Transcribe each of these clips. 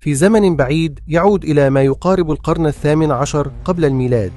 في زمن بعيد يعود إلى ما يقارب القرن 18 قبل الميلاد،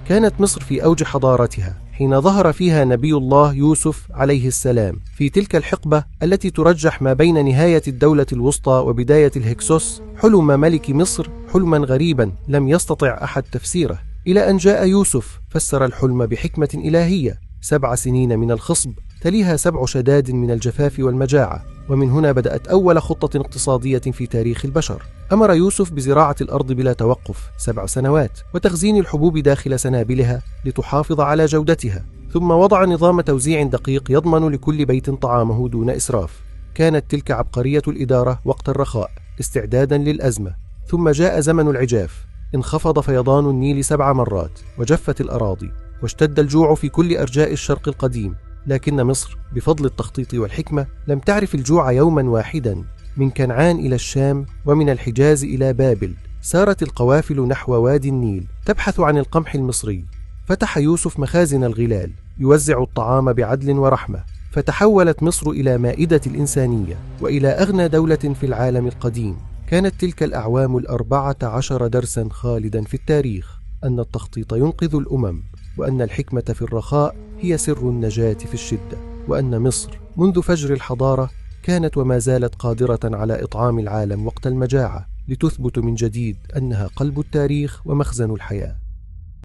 كانت مصر في أوج حضارتها حين ظهر فيها نبي الله يوسف عليه السلام في تلك الحقبة التي ترجح ما بين نهاية الدولة الوسطى وبداية الهكسوس. حلم ملك مصر حلما غريبا لم يستطع أحد تفسيره، إلى أن جاء يوسف فسر الحلم بحكمة إلهية: 7 سنين من الخصب تليها 7 شداد من الجفاف والمجاعة. ومن هنا بدأت أول خطة اقتصادية في تاريخ البشر. أمر يوسف بزراعة الأرض بلا توقف 7 سنوات، وتخزين الحبوب داخل سنابلها لتحافظ على جودتها، ثم وضع نظام توزيع دقيق يضمن لكل بيت طعامه دون إسراف. كانت تلك عبقرية الإدارة وقت الرخاء استعدادا للأزمة. ثم جاء زمن العجاف، انخفض فيضان النيل 7 مرات، وجفت الأراضي، واشتد الجوع في كل أرجاء الشرق القديم. لكن مصر بفضل التخطيط والحكمة لم تعرف الجوع يوما واحدا. من كنعان إلى الشام، ومن الحجاز إلى بابل، سارت القوافل نحو وادي النيل تبحث عن القمح المصري. فتح يوسف مخازن الغلال يوزع الطعام بعدل ورحمة، فتحولت مصر إلى مائدة الإنسانية وإلى أغنى دولة في العالم القديم. كانت تلك الأعوام 14 درسا خالدا في التاريخ: أن التخطيط ينقذ الأمم، وأن الحكمة في الرخاء هي سر النجاة في الشدة، وأن مصر منذ فجر الحضارة كانت وما زالت قادرة على إطعام العالم وقت المجاعة، لتثبت من جديد أنها قلب التاريخ ومخزن الحياة.